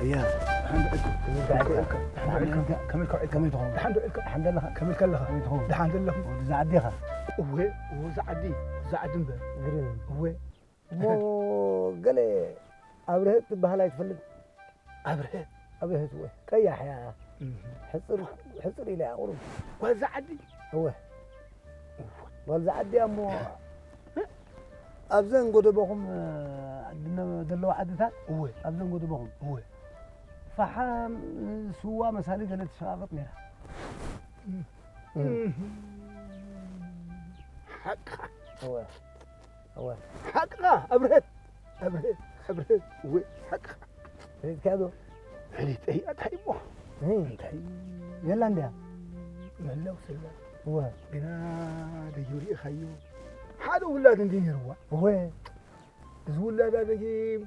እያ። ደሓን ዶ ኢልካ? ደሓን ዶ ኢልካ? ከመይ ኢልካ? ከመይ ትኸውን? ደሓን ዶ ኢልካ? ደሓን ደለኻ? ከመይ ኢልካ ኣለኻ? ከመይ ትኸውን? ደሓን ደለኹ። ወዲ ዛዕዲ ኢኻ? እወ፣ እወ፣ ዛዕዲ፣ ዛዕዲ እምበር። ግርም። እወ። እሞ ገለ ኣብርሀት ትበሃል ኣይትፈልጥ? ኣብርሀት? ኣብርሀት እወ። ቀያሕ እያ። እህ። ሕጽር፣ ሕጽር ኢላ እያ ቁሩብ። ጓል ዛዕዲ? እወ። ጓል ዛዕዲ እያ እሞ ኣብዘን ጎደቦኹም፣ እ፣ ዘለዋ ዓድታት፣ እወ። ኣብዘን ጎደቦኹም፣ እወ። ፈሓም፣ ስዋ መሳሊ ገለ ትሸቓቕጥ ነይራ። እም። እም። ሓቅኻ። እወ። እወ። ሓቅኻ፣ ኣብርሀት። ኣብርሀት፣ ኣብርሀት። እወ፣ ሓቅኻ። ፈሊጥካዮ ዶ? ፈሊጠያ፣ እንታይ እሞ? እህ። እንታይ? የላ እንድያ? ምህላው ስላ። እወ። ግና ደጊም ርኢኻዮ። ሓደ ውላድ እንዲ ነይርዋ። እወ። እዚ ውላዳ ደጊም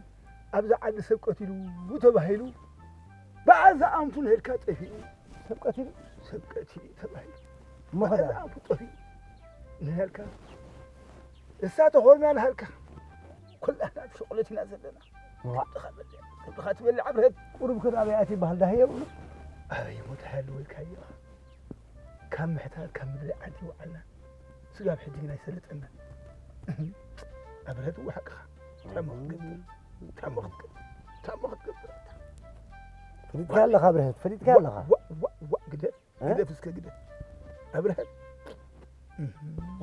ኣብዛ ዓዲ ሰብ ቀቲሉ ተባሂሉ፣ ብዓዛ ኣንፉ ንሄድካ ጠፊኡ። ሰብ ቀቲሉ? ሰብ ቀቲሉ ተባሂሉ። እሞ ኸዳ? ብዓዛ ኣንፉ ጠፊኡ ንሄድካ። እሳ ተኾርምያ ንሃልካ። ኩላህና ኣብ ሸቕለት ኢና ዘለና። ዋ። ከብድኻ በልዕ፣ ከብድኻ ትበልዕ ኣብርሀት። ቁሩብ ከ ኣበይ ኣትዩ ይበሃል? ዳህየ ይብሉ? ኣበይ ሞት ሃልወልካዮ? ካብ ምሕታል ካብ ምድሪ ዓዲ ይወዓልና። ስጋብ ሕጂ ግን ኣይሰለጠና። ኣብርሀት እወ ሓቅኻ። ታሞ ክትገብር፣ ታሞ ክትገብር፣ ታሞ ክትገብር። ፈሊጥካ ኣለኻ ኣብርሀት፣ ፈሊጥካ ኣለኻ። ዋ፣ ዋ፣ ዋ፣ ግደፍ፣ እ? ግደፍ እስከ ግደፍ። ኣብርሀት።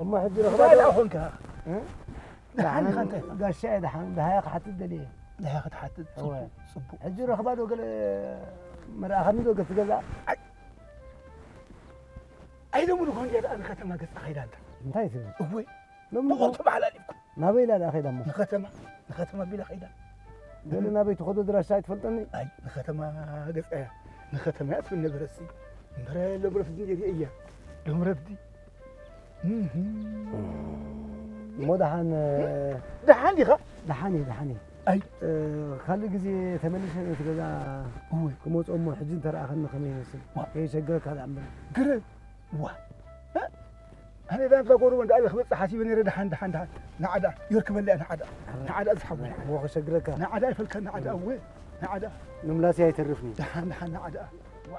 እሞ ሕጂ እንታይ ረኽባ ደኣ ዶ? ኾንካ? እ? ደሓን ኢኻ እንታይ? ጋሻ እየ ደሓን፣ ደሃያ ክሓትት ደልየ። ደሃያ ክትሓትት? እወ። ጽቡቕ፣ ጽቡቕ። ሕጂ ረኽባ ዶ ገለ መርኣኻኒ ዶ ገጽ ገዛ? ኣይ። ኣይደሙን እኮ እንድያ ደኣ ንከተማ ገጻ ከይዳ እንታ። እንታይ ትብል? እወይ። ሎሚ ብኡ እኮ ተመሓላሊፍኩም። ናበይ ኢላ ደኣ ከይዳ እሞ? ንከተማ፣ ንከተማ ቢላ ከይዳ። ገለ ናበይ ትኸዶ ድራሻ ኣይትፈልጠኒ? ኣይ፣ ንከተማ ገጻ እያ። ንከተማ እያ ትብል ነበረሲ። እምበረ ሎም ረፍዲ እንድየ ርእየ እያ። ሎም ረፍዲ። እህ። እሞ ደሓን፣ ደሓን ዲኻ? ደሓን እየ፣ ደሓን እየ። ኣይ። እ፣ ካልእ ግዜ ተመሊሰ ነቲ ገዛ እወ። ክመጾ እሞ ሕጂ እንተረኣኸኒ ከመይ ይመስል? ዋ። ከየሸግረካ ደኣ እምበር። ግረ-፣ ዋ። እ? ኣነ እዛ ናብዛ ጎረቦ እንዳኣለ ክመጽእ ሓሲበ ነይረ። ደሓን፣ ደሓን፣ ደሓን። ንዓዳ፣ የርክበለያ ንዓዳ። ኣረ። ንዓዳ ዝሓወይ። እሞ ከሸግረካ። ንዓዳ ይፈልካ፣ ንዓዳ፣ እወ። ንዓዳ። ምምላስ ኣይተርፍኒ። ደሓን፣ ደሓን፣ ንዓዳ። ዋ።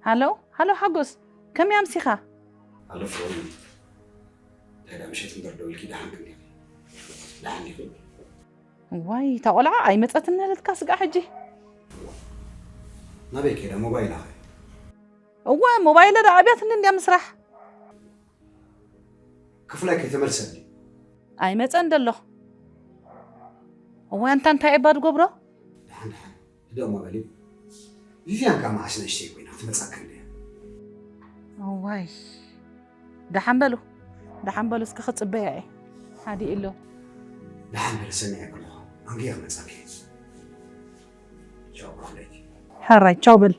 ሃሎ፣ ሃሎ ሓጎስ፣ ከመይ ኣምሲኻ? ኣሎ ፍሮም እንታይ ዳ ምሸት እምበር ደው ኢልኪ ደሓን ክንዲኺ? ደሓን ዲኺ? ዋይ፣ እታ ቆልዓ ኣይመጸትን ኣለትካ ስጋዕ ሕጂ። ናበይ ከይዳ ሞባይላ ኸ? እወ፣ ሞባይለ ዳ ኣብያትኒ እንድያ ምስራሕ። ክፍላይ ከይተመልሰኒ። ኣይመጸን ደሎ። እወ፣ ኣንታ እንታይ እባ ትገብሮ? ደሓን ደሓን ህደእ እሞ በሊ። ቪቪያን ከኣ መዓስ ንእሽተይ ኮይና ክትመጻካ እንድያ። እዋይ፣ ደሓን በሉ፣ ደሓን በሉ፣ እስኪ ክጽበያ እየ። ሓዲ ኢሎ። ደሓን በሊ ሰሚዐ ከለኹ ኣንግየ ክመጻካ እየ። ቻው ክፍለይቲ። ሕራይ፣ ቻው በል።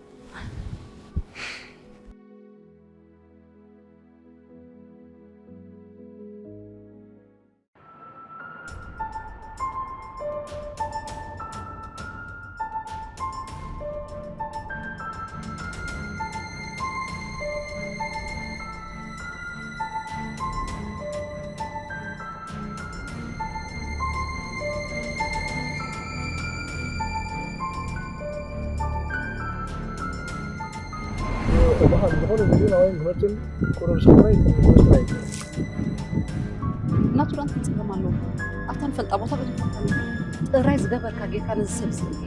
በባህል ዝኾነ ቪድዮ ናባይ ክመፅን ቁሩብ ሰማይ ክመፅን ኣይክእልን። ናቱ ደኣ እንታይ ጸገም ኣለዎ? ኣብታ ንፈልጣ ቦታ በቲ ጥራይ ዝገበርካ ጌርካ ነዚ ሰብ ዝብል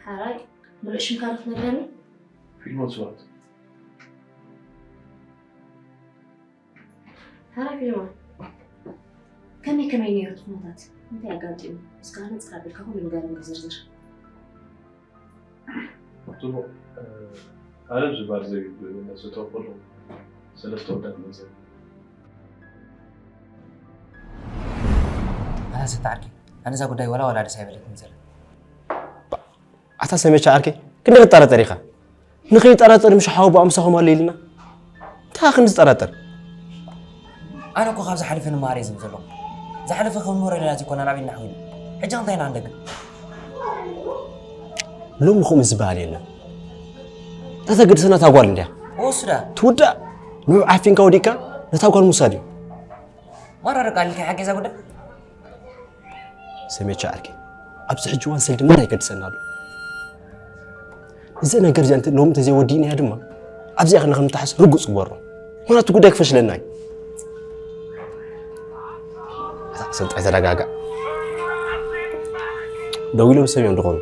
ሓራይ ምሉእ ሽምካ ዶ ክትነግረኒ? ፊልሞን ስዋት ሓራይ ፊልሞን ከመይ ከመይ ነይሩ እቲ ኩነታት? እንታይ ኣጋጢሙ? እስካ ነፅር ኣቢልካ ኩሉ ንገረኒ ብዝርዝር። ጽቡቕ። ኣለም ዝበሃል ዘቢብ ነፍሰ ጡር ከሎ ሰለስተ ወዳት መጸ። ኣታ ሰተ ዓርኪ ኣነ እዛ ጉዳይ ዋላ ዋላ ደስ ኣይበለትኒ ዘላ። ኣታ ሰሜቻ ዓርከይ ክንደይ ክትጠራጠር ኢኻ? ንኸይጠራጠር ምሽ ሓወቦ ኣምሳኹም ኣሎ ኢልና እንታይ ክንዚ ጠራጠር? ኣነ እኮ ካብ ዝሓለፈ ንመሃር እየ ዝብል ዘለኹ። ዝሓለፈ ከም ንመሃሮ ኢልና ዘይኮና ናበይ ኢና ኣሕዊልና? ሕጂ እንታይ ኢና ክንደግም? ሎሚ ከምኡ ዝበሃል የለን። እታ ዘገድሰና እታ ጓል እንድያ። ወስዳ። ትውዳእ። ንዑ ዓፊንካ ወዲእካ ነታ ጓል ምውሳድ እዩ። ማራ ደቃ ኣልካ ሓቂ እዛ ጉዳይ? ሰሜቻ ዓርኪ ኣብዚ ሕጂ እዋን ሰልዲ ማራ ይገድሰና ኣሎ። እዚ ነገር እዚ ሎሚ እንተዘይወዲእናያ ድማ ኣብዚኣ ከና ክንተሓስ ርጉፅ ግበሮ። ምኽንያቱ ጉዳይ ክፈሽለና እዩ። ስልጣይ ተረጋጋእ። ደዊሎም ሰብ እዮም ዝኾኑ።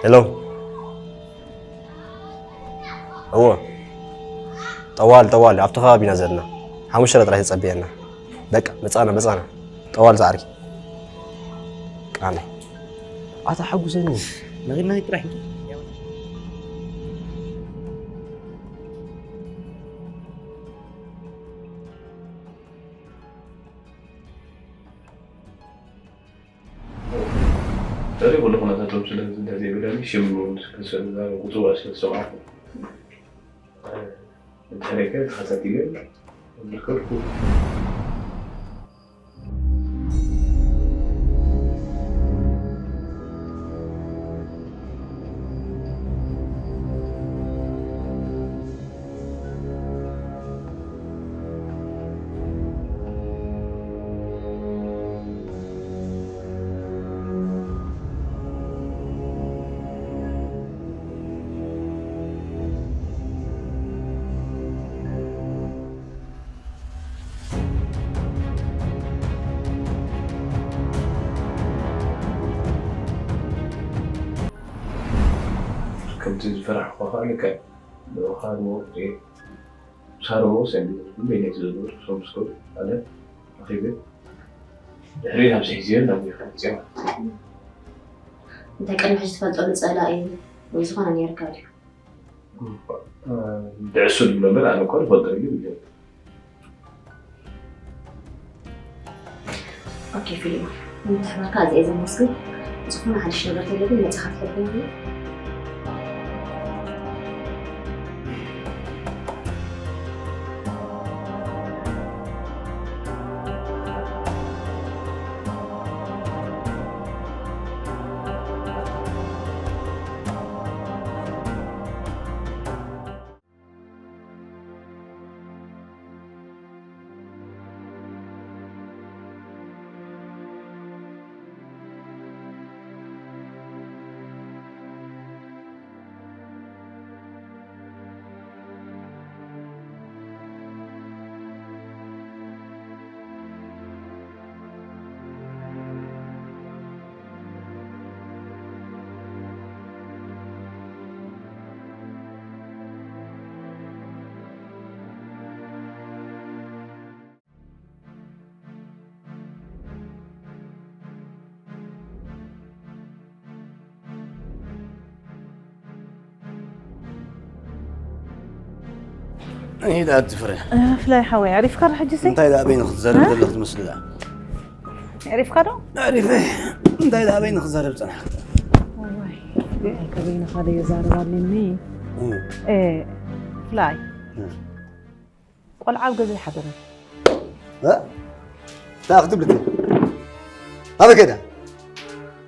ሄሎ። እዎ። ጠዋል፣ ጠዋል፣ ኣብቲ ከባቢ ኢና ዘለና። ሓሙሽተ ጥራይ ተጸብየና። በቃ፣ መጻና፣ መጻና። ጠዋል ዝዓርኪ። ቃመ። ኣታ ሓጉሰኒ። ነኺድ፣ ነኺድ ጥራይ። ተሪፉ ኣሎ ኩነታቶም ስለ ስለዘይብለኒ ሽም ክዛረብ ቁጽዋ ስለ ዝሰማዕኩ፣ እንድሕር ከ ተኸታቲለ ዝርከብኩ። ከምቲ ዝፈራሕኩኻ ከኣ ልክዕ ንኡኻ ንወቅቲ ሳሮስ እንዲ ሁሌ ነቲ ዝነበርኩ ሰው ምስ ከዱ ኣነ ረኺበ ድሕሪ ናብ ዘይዝዮ ናብ ጌርካ መፅያ ማለት እዩ። እንታይ ቅድሚ ሕጂ ትፈልጦ ንጸላኢ ወይ ዝኾነ ነይርካ ድዩ? ድዕሱ ዝብሎ እምበር ኣነ እኮ ዝፈልጦ እዩ ኢለ። ኦኬ ፊሊሞን፣ ንምትሕብባርካ ኣዝየ ዘመስግን። ዝኾነ ሓድሽ ነገር ተሎ ግን መጺኻ ትሕብረኒ። እይ፣ ዳ ትፍረ። ፍላይ ሓወይ፣ ኣሪፍካ ዶ ሕጂ ሲ? እንታይ ዳ በይኑ ክትዘርብ ዘለኽ ትመስል ዳ? ኣሪፍካ ዶ? ኣሪፈ። እንታይ ዳ በይኑ ክትዘርብ ጸናሕካ? ዋይ፣ ከበይንኻ ዶ የዛርብ ኣለኒ? እም። እ፣ ፍላይ። እም። ቆልዓ ኣብ ገዛ ይሓድር። እ? እንታይ ክትብልኒ? ኣበይ ከይዳ?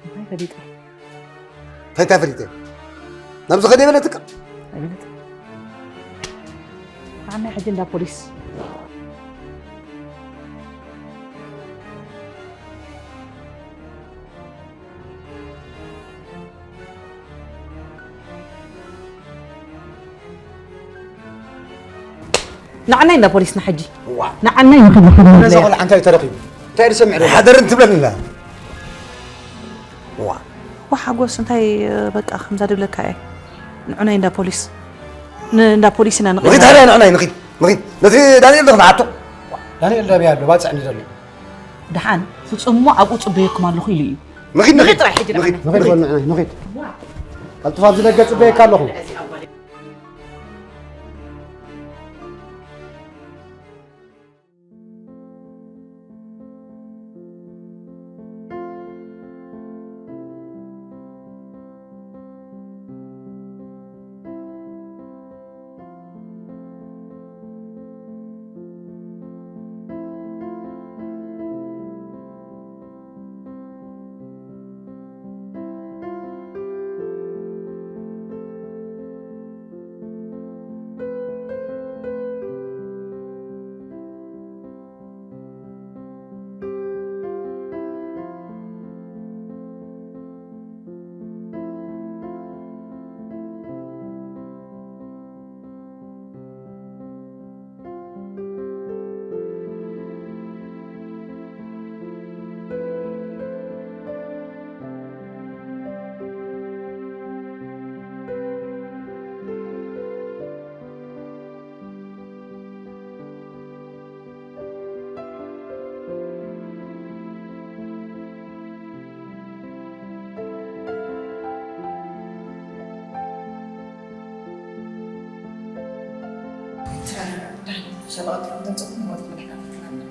እንታይ ፈሊጠ? እንታይ፣ እንታይ ፈሊጠ? ናብዚ ከደ ይበለትካ? ኣይበለትን። ንዓና ሕጂ እንዳ ፖሊስ። ንዓናይ እንዳ ፖሊስና ሕጂ። እዋ። ንዓናይ ንኽንድሕር ነዛ ንብለያ። ቆልዓ እንታይ ተረኺቡ? እንታይ ዝሰምዕ ዘሎ? ሓደርን ትብለኒ ኣላ። እዋ። ዋ ሓጎስ እንታይ በቃ ከምዛ ድብለካ እየ። ንዑናይ እንዳ ፖሊስ። ን-፣ እንዳ ፖሊስ ኢና ንኺድ ንቕድም። ታዲያ ንዑናይ ንኺድ። ንኺድ። ነቲ ዳንኤል ዶ ክትሓቶ? ዳንኤል ዶ ኣበይ ኣሎ? ባጽዕ እንዲ ዘሎ። ደሓን፣ ፍጹም እሞ ኣብኡ ጽበየኩም ኣለኹ ኢሉ እዩ። ንኺድ፣ ንኺድ ንኺድ። ጥራይ ሕጂ ንኺድ። ንዓና። ንኺድ በል ንዓና፣ ንኺድ። ቀልጥፍ ኣብዚ ደገ ጽበየካ ኣለኹ። ሸለቐት ተምፅእ ንወት መድሓኒት ኣለና።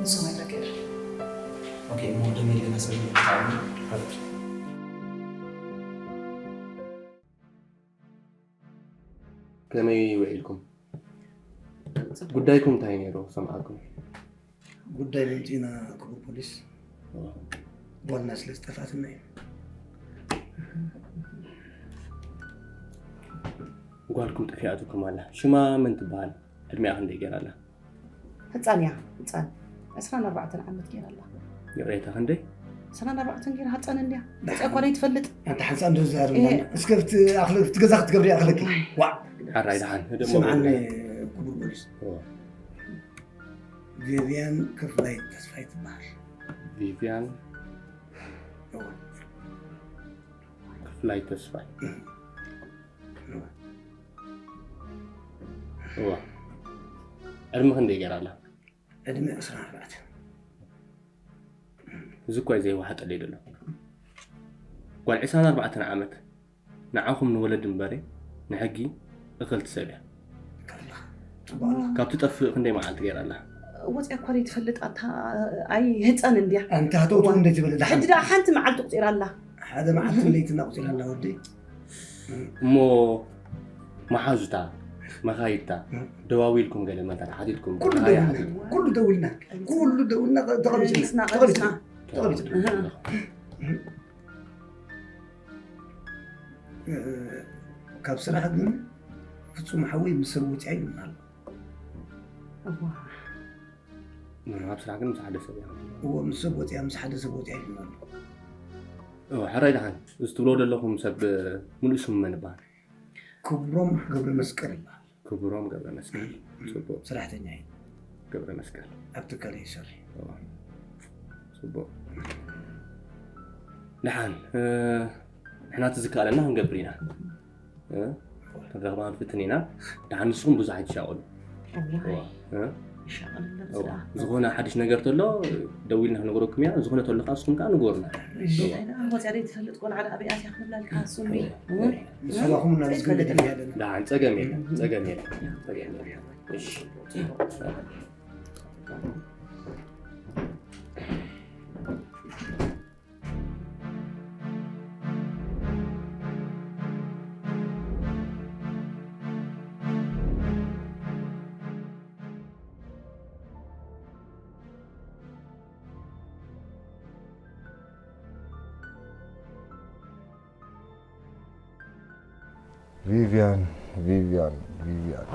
ንሱ መድረክ የለ። ኦኬ፣ እሞ ደመ ኢልና ሰብ ከመይ ውዒልኩም? ጉዳይኩም እንታይ ነይሩ? ሰምዓኩም። ጉዳይ መምፂና ክቡር ፖሊስ። ጓልና ስለ ዝጠፍኣትና እዩ። ጓልኩም ጠፊኣትኩም ኣላ። ሽማ መን ትበሃል? ዕድሚኣ ክንደይ ገይራ ኣላ? ህፃን እያ፣ ህፃን። ዕስራን ኣርባዕተን ዓመት ገይራ ኣላ። ይቕሬታ፣ ክንደይ? ዕስራን ኣርባዕተን ገይራ ህፃን እንድያ። ብፅያ እኳ ዘይትፈልጥ። ኣንታ ሓንሳእ እንዶ ዝዛረብ እየ። እስከ ኣብቲ ኣኽለ-፣ ኣብቲ ገዛ ክትገብሪ ይኣኽለኪ። ዋዕ። ሓራይ ደሓን፣ ህደሞ ስምዓኒ፣ ገዛ። ክቡር ፖሊስ። እዎ። ቪቪያን ክፍላይ ተስፋይ ትበሃል። ቪቪያን እዎ። ክፍላይ ተስፋይ። እዎ። እዋ። ዕድመ ክንደይ ገይራ ኣላ? ዕድመ ዕስራን ኣርባዕተን። እዚ እኳ እዩ ዘይወሓጠለይ ዘሎ። ጓል ዕስራን ኣርባዕተን ዓመት ንዓኹም ንወለዲ እምበረ ንሕጊ እኽልቲ ሰብ እያ። ከላ፣ ጽቡቕ ኣላ። ካብ ትጠፍእ ክንደይ መዓልቲ ገይራ ኣላ? ወጽያ እኳ ዘይትፈልጥ ኣታ፣ ኣይ ህጻን እንድያ። ኣንታ ሃተውተው እዋ። እንደ ትብል ደሓን። ሕጂ ደኣ ሓንቲ መዓልቲ ቁጺራ ኣላ። ሓደ መዓልቲ ለይትና ቁጺራ ኣላ ወደይ። እሞ መሓዙታ፣ መኻይድታ፣ እም። ደዋዊልኩም ገለ መታን ሓቲትኩም፣ ኩሉ ሃያ ደውልና፣ ሓቲትኩም። ኩሉ ደውልና፣ ኩሉ ደውልና፣ ተቐቢጽና፣ ቀሊስና፣ ተቐቢጽና፣ ቀሊስና። ተቐቢጽና። እህ። እ፣ ካብ ስራሕ ግን ፍጹም ሓወይ ምስ ሰብ ወጺኣ ይብልና ኣሎ። እዋ። ኖ፣ ኣብ ስራሕ ግን ምስ ሓደ ሰብ እያ። እዎ፣ ምስ ሰብ ወጺኣ፣ ምስ ሓደ ሰብ ወጺኣ ይብልና ኣሎ። እዎ፣ ሕራይ ደሓን። እዚ ትብሎ ዘለኹም ሰብ፣ ምሉእ ስሙ መን ይበሃል? ክብሮም ገብረ መስቀል ይበሃል። ክብሮም ገብረ መስቀል። ጽቡቕ። ሰራሕተኛ እዩ። ገብረ መስቀል። ኣብ ትካል እዩ ዝሰርሕ። እዎ። ጽቡቕ። ደሓን፣ እ፣ ንሕና እቲ ዝከኣለና ክንገብር ኢና። እ? ክንረኽባ ክንፍትን ኢና። ደሓን ንስኹም ብዙሕ ኣይትሻቐሉ። እዋይ። እዋ፣ እ? ይሻቐል ኣሎ እዋ። ዝኣ። ዝኾነ ሓድሽ ነገር ተሎ፣ ደዊልና ክንነግረኩም ኢና። ዝኾነ ተሎ ከኣ ንስኹም ከኣ ንገሩና። እሺ። እዋ። ኣይ፣ ደኣ ወጽያ ዘይትፈልጥ ቆልዓ ደኣ ኣበይ ኣትያ ክንብለልካ፣ እሱ እምቢ። እዋ። እ? ንስኻኹም እና እ? ንስኹም ዘይትፈልጥ። ገደል ያለና። ደሓን፣ ጸገም የለን። ጸገም የለን። ጸገም የለን። እሺ። ቪቪያን፣ ቪቪያን፣ ቪቪያን።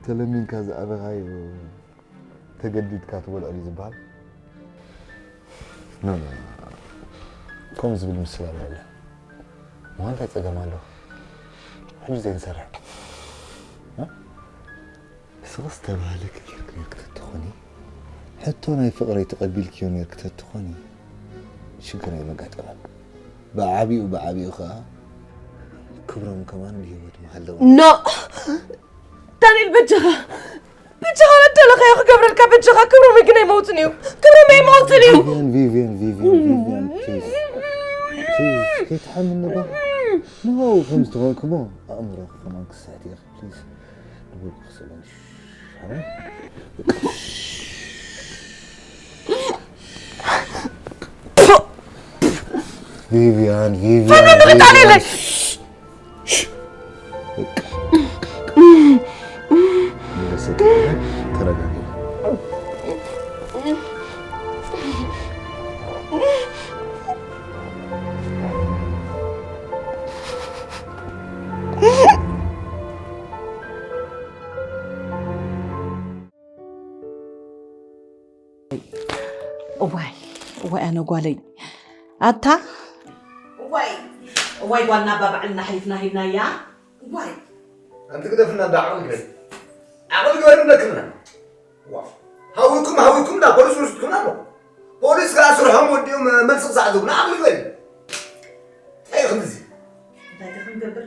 ተለሚንካ ዝኣበኻዮ ተገዲድካ ትበልዖ ድዩ ዝበሃል? ኖ፣ ኖ፣ ኖ። ከምኡ ዝብል ምስላ ኣሎ። እሞ እንታይ ጸገም ኣሎ? ሕጂ ዘይንሰርሕ። እ? ንስኽስ ተባህለኪ ጌርኪ ኔርኪ ተትኾኒ፣ ሕቶ ናይ ፍቕረይ ተቐቢልክዮ ኔርኪ ተትኾኒ፣ ሽግር ኣይመጋጠመን። ብዓቢኡ፣ ብዓቢኡ ኸኣ ክብሮም ከማን ብህይወት ምሃለወ። ኖ! ዳንኤል፣ በጃኻ! በጃኻ፣ ነደለኻዮ ክገብረልካ፣ በጃኻ! ክብሮም ግን ኣይመውትን እዩ! ክብሮም ኣይመውትን እዩ! ቪቪያን፣ ቪቪያን፣ ቪቪያን፣ ቪቪያን፣ ፕሊዝ። ፕሊዝ፣ ከይትሓምኒ እባ። ንባኡ ከም ዝተኾንኩሞ ኣእምሮኺ ከማን ክስሕት ኢኺ፣ ፕሊዝ። ንብሩክ ክስእለኒ። ቪቪያን፣ ቪቪያን፣ ፈነን ብጣዕሚ ቪቪያን። የለሽ። በቃ። ተረጋጊ። እዋይ፣ እዋይ፣ ኣነ ጓለይ። ኣታ? እዋይ፣ እዋይ፣ ጓልና እባ ባዕልና ሓሊፍና ሂብናያ። እዋይ። ኣንቲ ግደፍና እንዳ ዓቕሊ ግበሪ። ዓቕሊ ግበሪ ንብለክና። ዋ። ሃዊኩም፣ ሃዊኩም እንዳ ፖሊስ ወሲድኩምና ኣሎ። ፖሊስ ከኣ ስርሖም ወዲኦም መልሲ ክሰዕዙ ንዓቕሊ ግበሪ። እንታይ እዩ ክንድዚ? እንታይ ከ ክንገብር?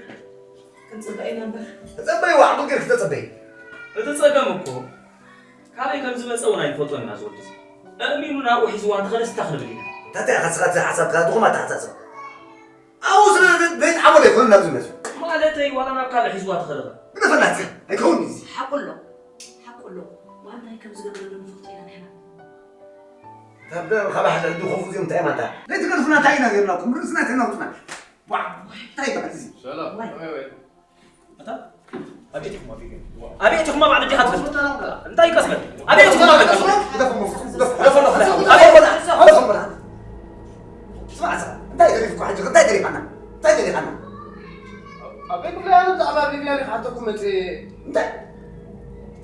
ክንጽበ ኢና እምበር። ተጸበይዋ፣ ዓቕሊ ጌርኪ ተጸበይ። እቲ ጸገም እኮ ካበይ ከም ዝመጸ እውን ኣይንፈልጦን ኢና፣ እዚ ወዲ እዚ። ኣእሚኑ ናብኡ ሒዝዋ እንተኸደስ እንታይ ክንብል ኢና? እንታይ ኢኻ ንስኻ እቲ ሓሳብካ ድኹም ኣተሓሳስባ? ኣብኡ ስለ ዘይተዓወተ ኣይኮነን ናብ ዝመጽእ። ማለተይ ዋላ ናብ ካልእ ሒዝዋ ትኸደላ። ግደፈላትካ፣ ኣይከውን'ዩ እዚ። ሓቁ ኣሎ፣ ሓቁ ኣሎ። ዋናይ ከም ዝገበረሉ ንፈልጦ ኢና ንሕና። ካብ ደ-፣ ካብ ሓደ ዕዱ ኮፍ እዚኦም እንታይ ማንታ? ዘይትገድፉና እንታይ ኢና ጌርናኩም? ርእስና እንታይ ናውፅና? ዋ፣ እንታይ ይበሃል እዚ? ሰላም። ዋይ። ዋይ፣ ዋይ። ኣታ? ኣቤት ኢኹም ኣቤት ኢኹም። ኣቤት ኢኹም ኣብ ዓዲ ዲኻ ትፈልጥ? እንታይ ይቀስበል? ኣቤት ኢኹም ኣቤት ኢኹም። ግደፎም፣ ግደፎም። ግደፎም፣ ግደፎም። ኣቤት ኢኹም። ስማዕ፣ ስማዕ፣ እንታይ ተሪፍኩ ሕጂ? እንታይ ተሪፋና? እንታይ ተሪፋና? ኣቤት ብላ ብዛዕባ ቪቪያን ክሓተኩም መጽእ። እንታይ?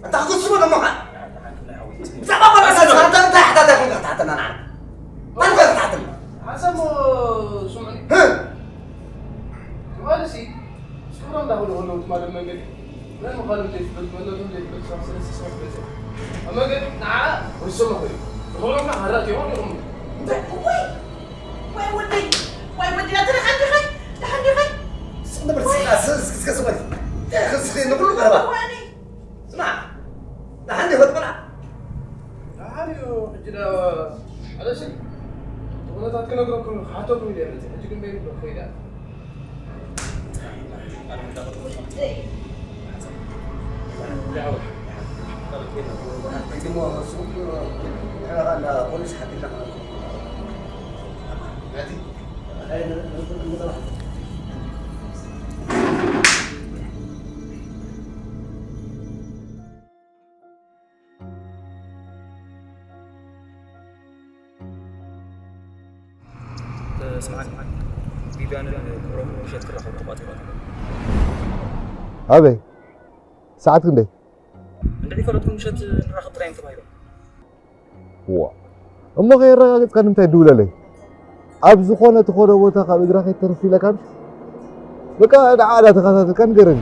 ኣታ ክትስሙ ደሞ ኸ? ብዛዕባ ጓል ኣንስተይቲ ኣታ እንታይ ሓታታይ ኮይንካ ክትሓተና ንዓና? መን ኮይንካ ክትሓተና? ሓሰሞ ስምዑኒ። ህ! ትማሊ ሲ፣ ምስ ክብሮም እንዳኸዱ ከለዉ ትማሊ ኣብ መንገዲ፣ መን ምዃኖም ዘይፍለጥ፣ መንነቶም ዘይፍለጥ ሰባት ሰለስተ ሰባት መፅዮም። ኣብ መንገዲ ንዓ ወዲሶም ከዱ። ንኽብሮም ከዓ ካራ ኣትዮም ይኹም። እንታይ? ወይ! ወይ ወደይ! ወይ ወደይ! ኣታ ደሓን ዲኻ? ደሓን ዲኻ? ስቕ ንብል፣ ስቕ፣ ስቕ፣ ስቕ፣ ስቕ በል። እንታይ ክስኺ ንኹሉ ቀረባ? ወይ ኣነ ስማዕ፣ ደሓን ዲኹ ትበልዓ? ደሓን እዩ። ሕጂ ዳ ኣለሽ እቲ ኩነታት ክነግረኩም ክሓተኩም ኢለ መፅእ። ሕጂ ግን በይኑ ዶ ከይዳ? ፖሊስ ሓቢርና ስምዓኒ፣ ቪቪያንን ክብሮምን ምሸት ክራኸቡ ተቋጺሮም። ኣበይ? ሰዓት ክንደይ? እንድዒ ፈለጥኩም ምሸት ንራኸብ ጥራይ እዮም ተባሂሎም። ዋ፣ እሞ ከየረጋግጽካ ንምንታይ ድውለለይ? ኣብ ዝኾነ ትኾዶ ቦታ ካብ እግራ ከይተርፍ ኢለካ ምሽ? በቃ ንዓ እንዳተኸታተልካ ንገረኒ።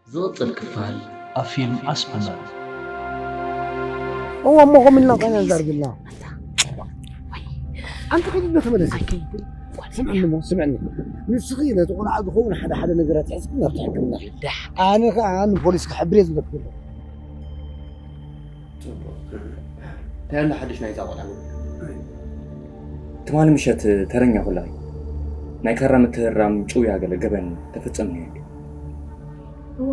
ዝቕጽል ክፋል ኣብ ፊልም ኣስመራ። እዋ፣ እሞ ከምኡ ኢልና ኮይና ንዛረብ ዘለና። ኣንተ ከይድ ዶ ተመለስ? ኣይከይድን። ስምዕኒ እሞ፣ ስምዕኒ። ንስኺ ነቲ ቆልዓ ዝኸውን ሓደ ሓደ ነገራት ሒዝኪ ናብቲ ሕክምና ሂድ። ኣነ ኸኣ ንፖሊስ ክሕብር እየ ዝብለኪ ዘለኹ። ጽቡቕ። እንታይ ኣሎ ሓድሽ ናይዛ ቆልዓ? ትማሊ ምሸት ተረኛ ኩላ እዩ። ናይ ካራ ምትህራም ጭውያ ገለ ገበን ተፈጸመ ነይሩ። እዎ፣